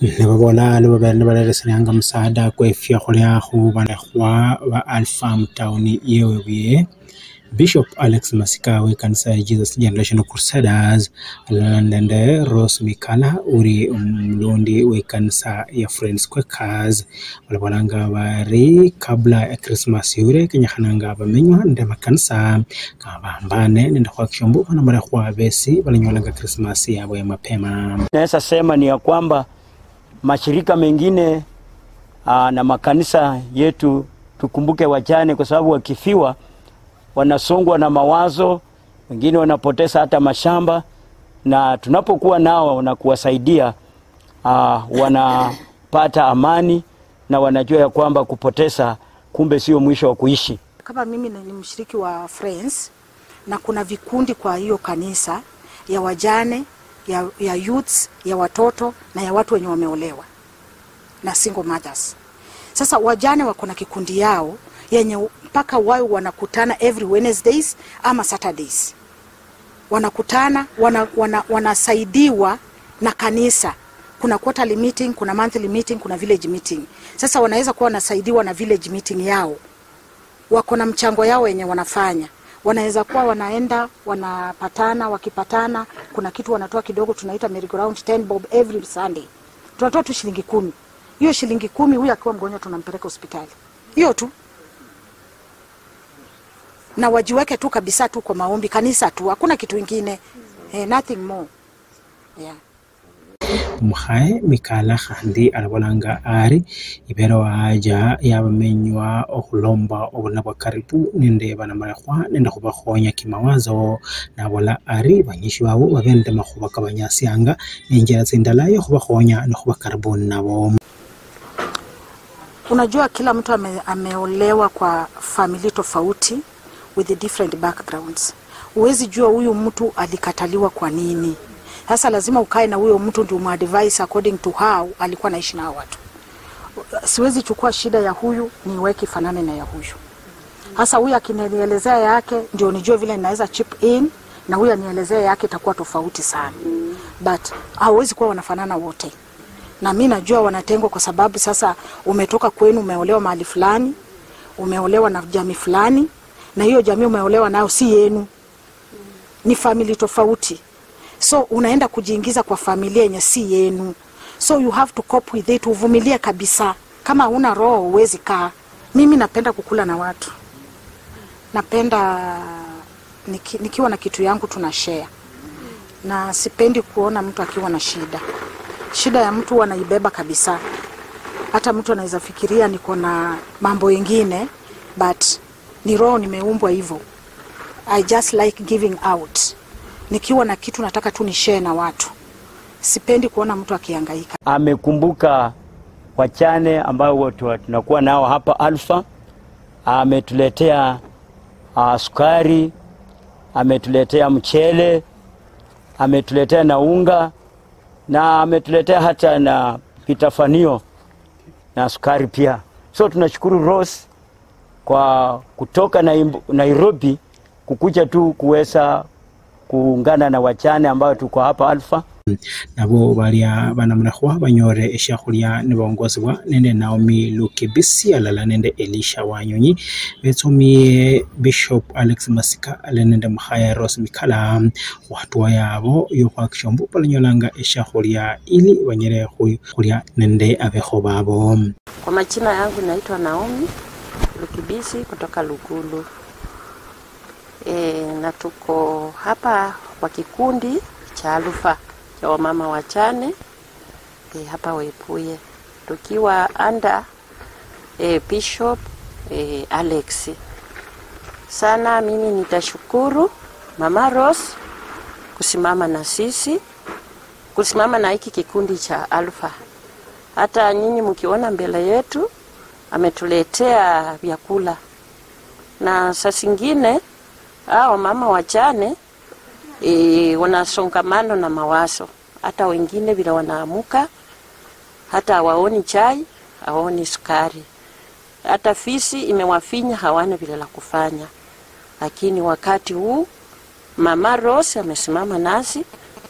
Nebabola lubabere baleresanga msaada kwefya khulya khu balekhwa ba Alpha town yewebuye. Bishop Alex Masika we kanisa ya Jesus Generation Crusaders nende Rose Mikala uri mlondi we kanisa ya Friends Quakers walabolanga bari kabla ya Christmas yure kenyakhananga bamenywa nende makanisa kabambane nende khwakishombo bana mara besi balanyolanga Christmas yabo ya mapema. Naweza sema ni ya kwamba mashirika mengine na makanisa yetu tukumbuke wajane, kwa sababu wakifiwa wanasongwa na mawazo, wengine wanapoteza hata mashamba, na tunapokuwa nao na kuwasaidia wanapata amani na wanajua ya kwamba kupoteza kumbe sio mwisho wa kuishi. Kama mimi ni mshiriki wa Friends na kuna vikundi kwa hiyo kanisa ya wajane, ya youths, ya watoto na ya watu wenye wameolewa na single mothers. Sasa wajane wako na kikundi yao yenye mpaka wao wanakutana every Wednesdays ama Saturdays. Wanakutana, wanasaidiwa na kanisa. Kuna quarterly meeting, kuna monthly meeting, kuna village meeting. Sasa wanaweza kuwa wanasaidiwa na village meeting yao. Wako na mchango yao yenye wanafanya. Wanaweza kuwa wanaenda, wanapatana, wakipatana, kuna kitu wanatoa kidogo tunaita merry-go-round 10 bob every Sunday. Tunatoa tu shilingi 10. Hiyo shilingi 10 huyu akiwa mgonjwa tunampeleka hospitali. Hiyo tu. Na wajiweke tu kabisa tu kwa maombi kanisa tu, hakuna kitu kingine. Nothing more. Yeah. Mukhae Mikala khandi alabolanga ari ibero aja yabamenywa okhulomba obuna bwa karibu nende banamalekhwa nende khubakhonya kimawazo nabola ari banyishi babo babende makhuba kabanyasianga nenjera tsindala yo khubakhonya nokhuba karibu nabo. Unajua kila mtu ameolewa kwa familia tofauti with the different backgrounds. Huwezi jua huyu mtu alikataliwa kwa nini. Sasa lazima ukae na huyo mtu ndio umadvise according to how alikuwa anaishi na watu. Siwezi chukua shida ya huyu niweke fanane na ya huyu. Sasa huyu akinielezea yake ndio nijue vile ninaweza chip in, na huyu anielezea yake itakuwa tofauti sana. But hawezi kuwa wanafanana wote. Na mimi najua wanatengwa kwa sababu sasa umetoka kwenu, umeolewa mahali fulani, umeolewa na jamii fulani, na hiyo jamii umeolewa nayo si yenu. Ni family tofauti. So unaenda kujiingiza kwa familia yenye si yenu. So you have to cope with it, uvumilie kabisa. Kama huna roho huwezi kaa. Mimi napenda kukula na watu. Napenda nikiwa na kitu yangu tunashare. Na sipendi kuona mtu akiwa na shida. Shida ya mtu wanaibeba kabisa. Hata mtu anaweza fikiria niko na mambo mengine, but ni roho nimeumbwa hivyo. I just like giving out. Nikiwa na kitu nataka tu ni share na watu. Sipendi kuona mtu akihangaika. Amekumbuka wachane ambao wote tunakuwa nao hapa Alpha. Ametuletea sukari, ametuletea mchele, ametuletea na unga, na ametuletea hata na vitafanio na sukari pia. So tunashukuru Rose kwa kutoka Nairobi kukuja tu kuweza kuungana na wachane ambao tuko hapa Alpha. Nabo balia banamulakhwa banyore eshakhulya nibongozibwa nende Naomi Lukebisi alala nende Elisha Wanyonyi betsomie Bishop Alex Masika ala nende Mkhaya Rose Mikala khwatwa yabo yokhwakishombo balanyolanga eshakhulya ili banyere khulya nende abekho babo. Kwa majina yangu naitwa Naomi Lukebisi kutoka Lugulu. Na tuko hapa kwa kikundi cha Alpha cha wamama wachane hapa Webuye, tukiwa under Bishop Alex. Sana mimi nitashukuru Mama Rose kusimama na sisi, kusimama na hiki kikundi cha Alpha. Hata nyinyi mkiona mbele yetu ametuletea vyakula, na saa zingine hao mama wachane wanasongamano na mawazo, hata wengine bila wanaamuka, hata hawaoni chai, hawaoni sukari, hata fisi imewafinya, hawana vile la kufanya. Lakini wakati huu Mama Rose amesimama nasi,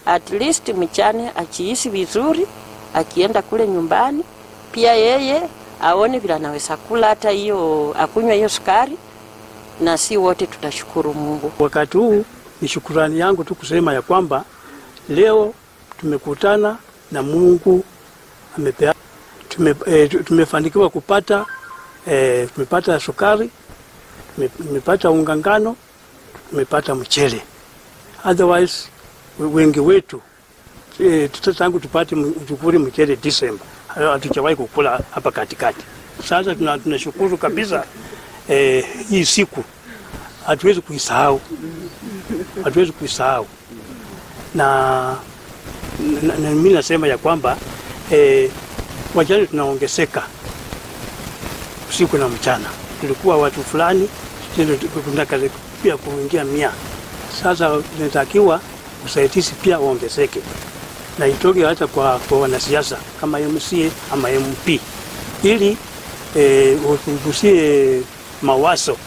at least mchane achihisi vizuri, Akienda kule nyumbani pia yeye aone vile anaweza kula hata hiyo, akunywa hiyo sukari, na si wote tutashukuru Mungu. Wakati huu ni shukurani yangu tu kusema ya kwamba leo tumekutana na Mungu amepea, tumefanikiwa kupata tumepata sukari, tumepata unga ngano, tumepata mchele. Otherwise wengi wetu tangu tupate mchukuri mchele December hatujawahi kukula hapa katikati. Sasa tunashukuru kabisa hii siku hatuwezi kuisahau, hatuwezi kuisahau. Na mimi nasema ya kwamba wajane tunaongezeka usiku na mchana. Tulikuwa watu fulani pia kuingia 100. Sasa tunatakiwa usaidizi pia uongezeke na itoke hata kwa wanasiasa kama MCA ama MP ili upunguzie mawazo.